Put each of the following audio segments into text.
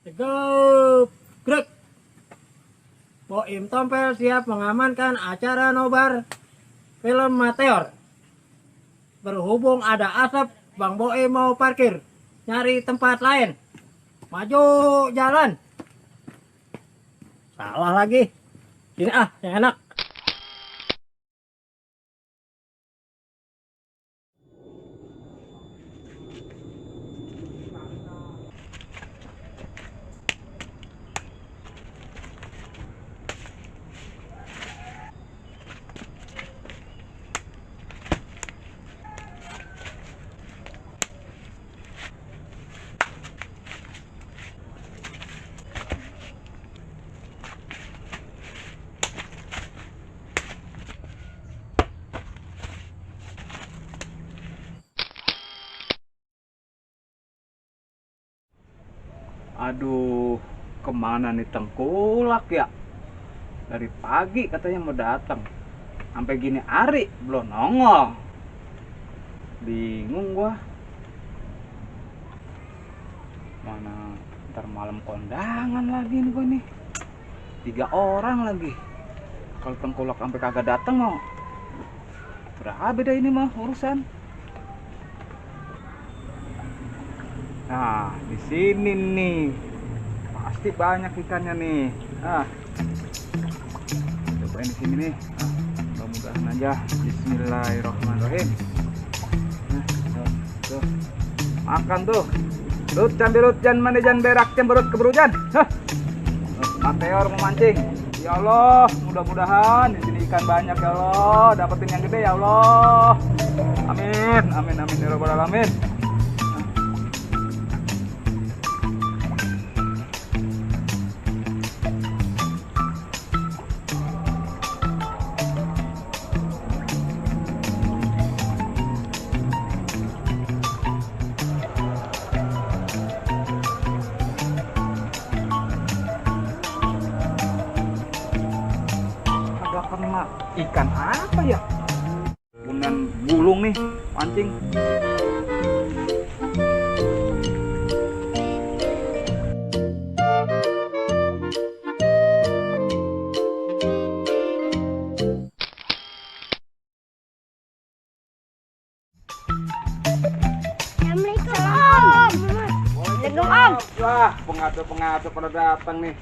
Grek. Boim Tompel siap mengamankan acara nobar film Meteor. Berhubung ada asap, Bang Boim mau parkir, nyari tempat lain. Maju jalan. Salah lagi. Sini yang enak. Aduh, kemana nih Tengkulak ya? Dari pagi katanya mau datang. Sampai gini hari belum nongol. Bingung gua. Mana ntar malam kondangan lagi nih gua nih. 3 orang lagi. Kalau Tengkulak sampai kagak datang mau berapa dah ini mah urusan. Nah, di sini nih pasti banyak ikannya nih. Cobain di sini nih. Mudah-mudahan aja. Bismillahirrahmanirrahim. Tuh. Makan tuh. Lut jan manajan berak cemberut keberujan. Meteor memancing. Ya Allah, mudah-mudahan di sini ikan banyak ya Allah, dapetin yang gede ya Allah. Amin, amin, amin ya rabbal alamin. Kena ikan apa ya? Bunan gulung nih, pancing. Assalamualaikum Om. Wah, pengatu pada datang nih.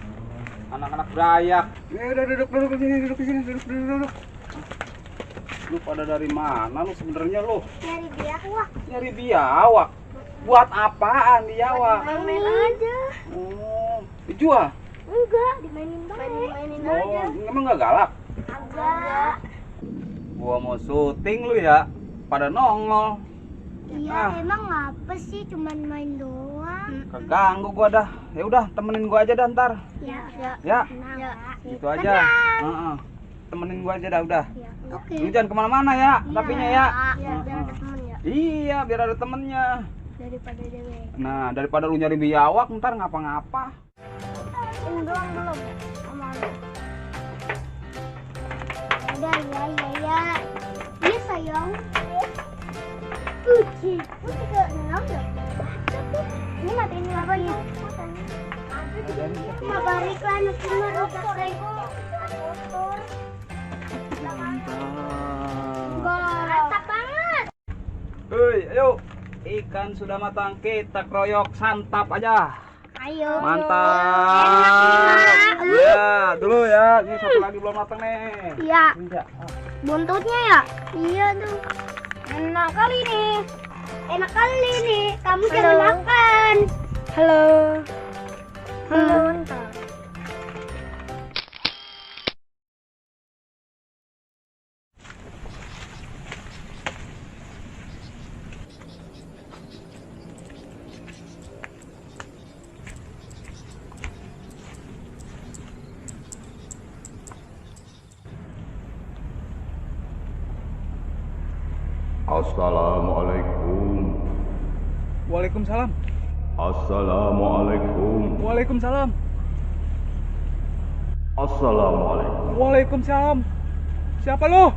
Anak-anak berayak. Udah duduk di sini, duduk. Lu pada dari mana lu sebenarnya lu? Nyari biawak. Nyari biawak. Buat apaan biawak? Main aja. Oh, dijual? Enggak, dimainin aja. Emang nggak galak? Agak. Gua mau syuting lu ya, pada nongol. Iya, emang apa sih? Cuman main doang. Keganggu gua dah. Ya udah, temenin gua aja dah ntar. Ya. Gitu aja. Temenin gua aja dah udah. Oke. Lu jangan kemana-mana ya, tapinya ya. Iya, biar ada temen ya. Iya, biar ada temennya. Daripada dewe. Nah, daripada lu nyari biawak ntar ngapa-ngapa. Ini doang belum sama lu. Udah ya. Iya sayang. Kucing. Kucing ke dalam ya. Ini matiin apa ya? Kabar iklan cuma rusak kotor. Mantap banget. Hei, ayo. Ikan sudah matang, kita kroyok santap aja. Ayo. Mantap. Ya, dulu ya. Ini satu lagi belum matang nih. Iya. Enggak. Buntutnya ya? Iya tuh. Enak kali nih. Kamu jangan makan. Halo. Mantap. Assalamualaikum. Waalaikumsalam. Assalamualaikum. Waalaikumsalam. Assalamualaikum. Waalaikumsalam. Siapa lu?